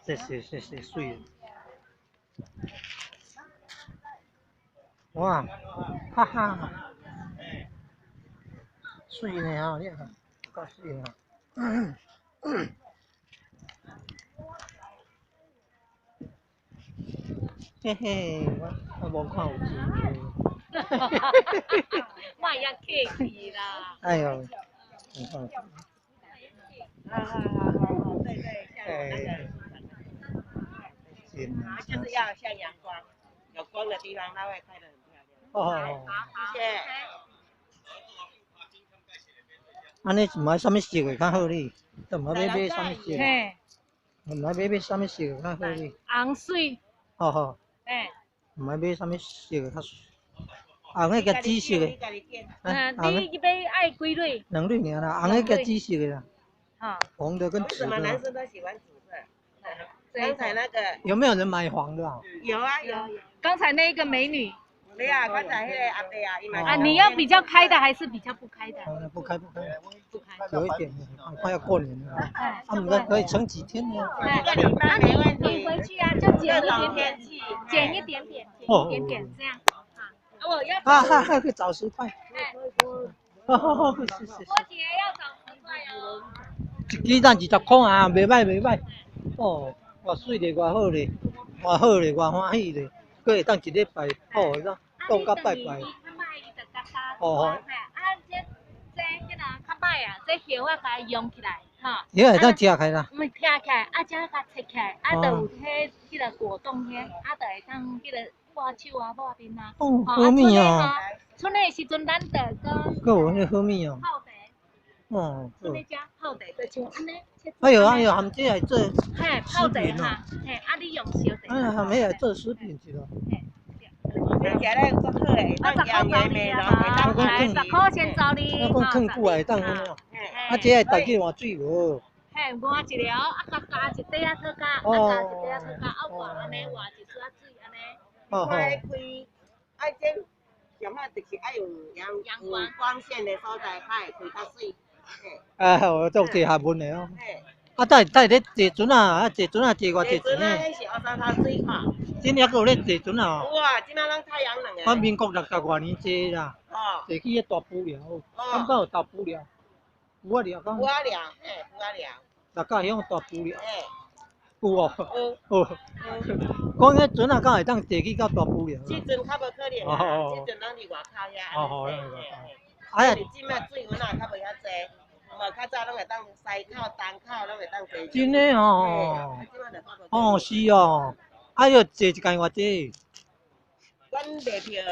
這是是是媠。哇，哈哈，媠呢吼，你看，夠媠呢。嘿嘿，我我無看有錢。莫遐客氣啦。哎呦，你看。好好好好好，對對，像那個。就是要像陽光，有光的地方，它會開得很漂亮。哦，謝謝。按呢是買啥物色的較好哩？都毋愛買買啥物色？嘿。毋愛買買啥物色的較好哩？紅媠。吼吼。嘿。毋愛買啥物色的較紅的佮紫色的。嗯，你去買愛幾蕊？兩蕊爾啦，紅的佮紫色的啦。哈。紅的跟紫的。為什麼男生都喜歡紫色？剛才那個有沒有人買黃的啊？有啊有。剛才那個美女。沒啊，剛才那個阿伯啊，伊啊，你要比較開的還是比較不開的？不開不開。不開。有一點，快要過年了。啊，我們可以撐幾天呢？那你你回去啊，就剪一點點，剪一點點，剪一點點這樣。啊，我要。啊哈哈，去找10塊。哦，是是。郭姐要找十塊哦。一支等20塊啊，袂歹袂歹。哦。偌媠咧，偌好咧，偌好咧，偌歡喜咧，閣會當一禮拜，哦，當當甲拜拜。哦。啊，這這彼個較歹啊，這葉仔共伊用起來，吼。葉會當食開啦。毋是拆起來，啊，這共切起來，啊，就有彼彼個果凍遐，啊，就會當彼個抹手啊、抹面啊。哦，好物哦。春的時陣，咱就閣。閣有彼好物哦。泡茶。哦。春的遮泡茶就像按呢。哎呦哎呦，含這來做嘿，泡茶哈，嘿，啊，你用燒茶。哎，含彼來做食品去咯。嘿，你食咧足好的，我10塊找你啊，來10塊錢找你。我講囥久會當安怎？啊，這會家己換水無？嘿，換一條，啊，佮加一塊仔糖膠，啊，加一塊仔糖膠，啊，換按呢換一絲仔水按呢。哦哦。開，愛這上好就是愛有陽有光線的所在，才會開較媠。哎，我做做學問的哦。啊，等等咧坐船啊，啊坐船啊，坐偌濟錢呢？彼是烏沙頭水吼。真抑閣有咧坐船啊？有啊，這馬攏太陽能的。我民國60外年坐啦，坐去彼大埔寮，感覺有大埔寮，埔仔寮敢？埔仔寮，嘿，埔仔寮。六甲鄉大埔寮。嘿。有哦。有。講彼船啊，敢會當坐去到大埔寮？這陣較無可能啊，這陣攏佇外口遐。哦哦，哎呀，這馬水溫啊，較無遐濟。嘛，較早攏會當西口、東口攏會當坐。真的哦。哦，是哦。啊，欲坐一工偌濟？阮賣票